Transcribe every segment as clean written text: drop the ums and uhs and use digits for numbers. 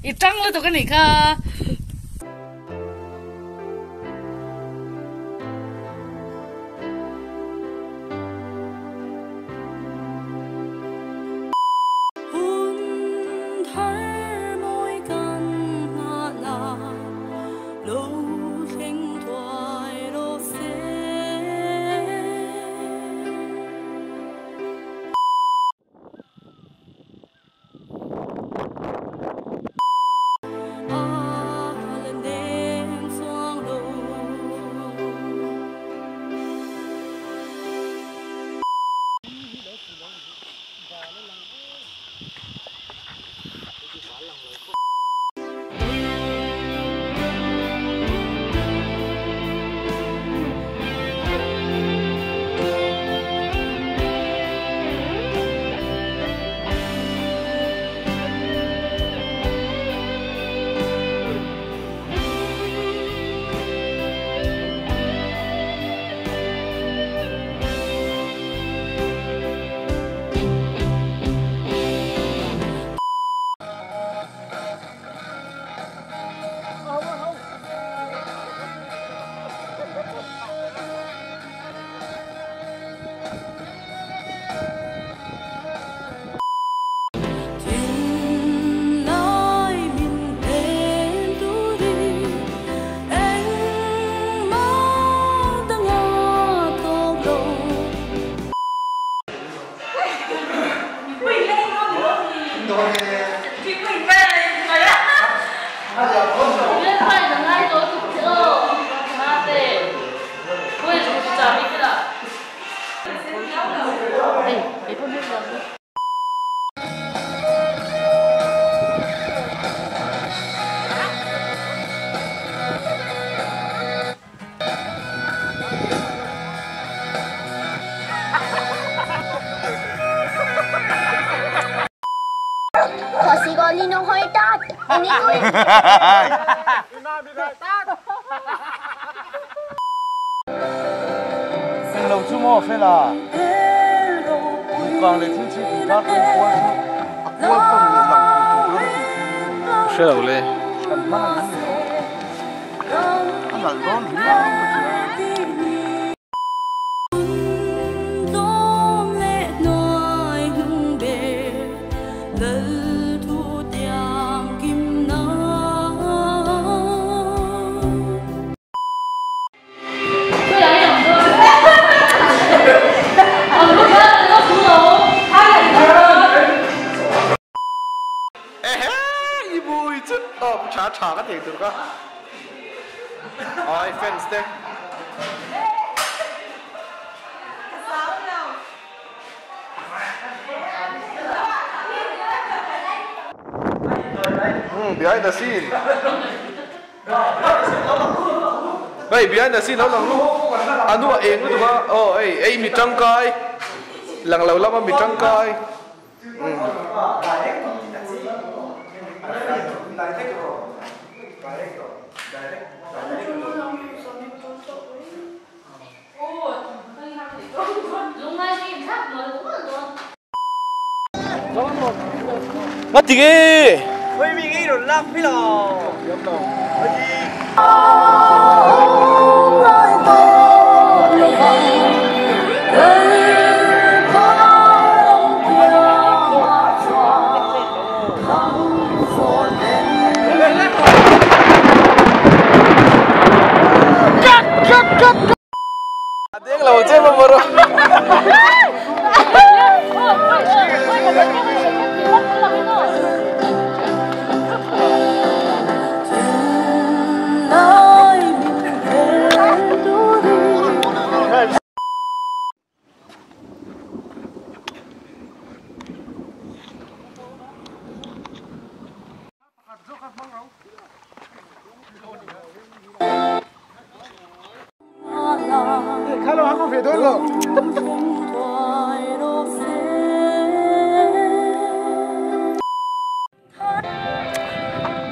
I tang lutuk a nih kha. Behind the scene. Hey, behind the scene lo lang lu. Anu a eng lutuk a. Oh, hey, ei mi tangkai. Lang lo lama mi tangkai. Ngắt gì kì?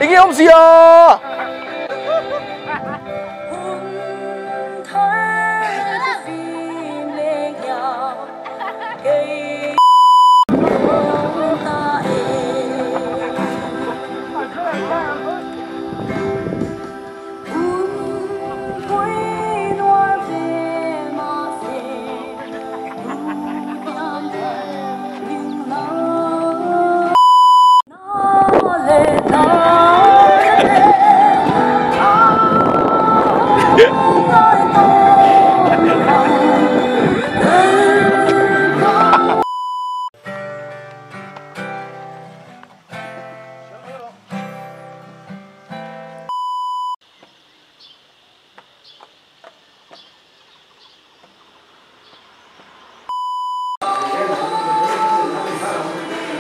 Ý ông gì à?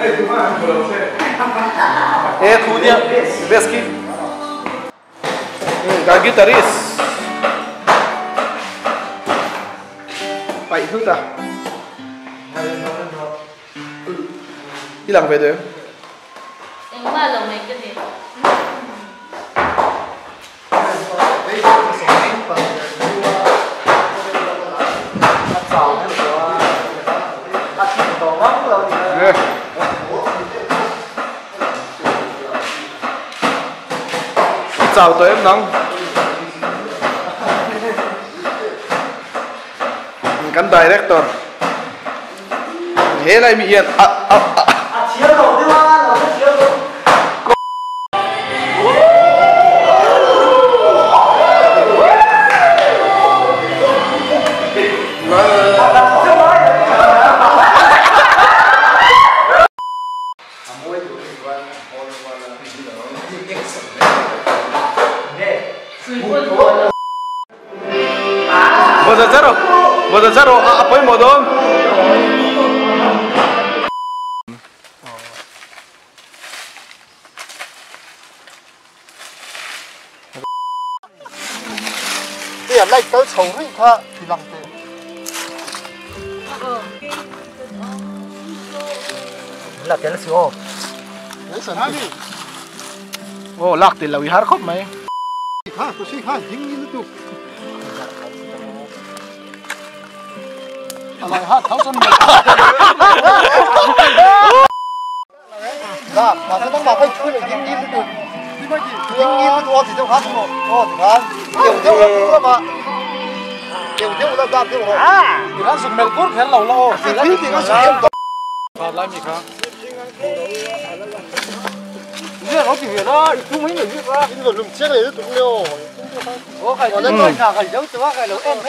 E thu nia best khi kan guitarist paih hlut a i lang ve duh em? Engmah lo mai ka ni. I chau tawh em nang? Kan director he lai mi hian a a a Vawza zar rawh a pawimawh dawn. Hei light kal chho rih kha ti lang teh. Lak tel si aw. Aw lak tel lo i har khawp mai. Kha tu si kha ding ni lutuk. Alai ha thau chan.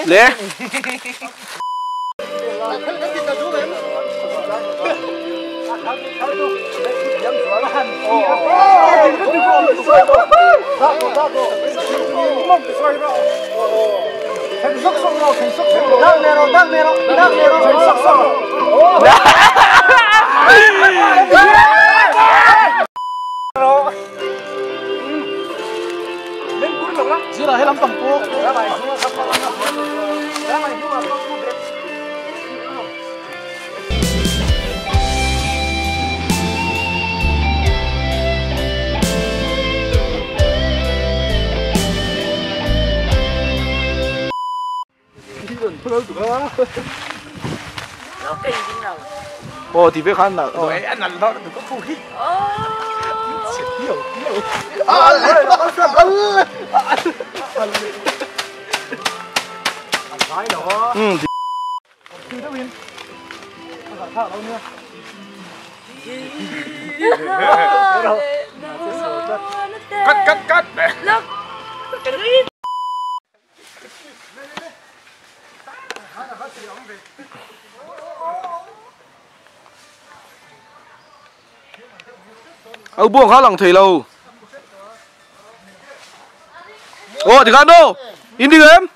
Le. Ồ thì biết khăn là ồ anh ăn đó đừng có phun khí. Ừ. Cắt cắt cắt. Ông buông khá lòng thầy lâu. Ồ thì khá đâu. In đi em.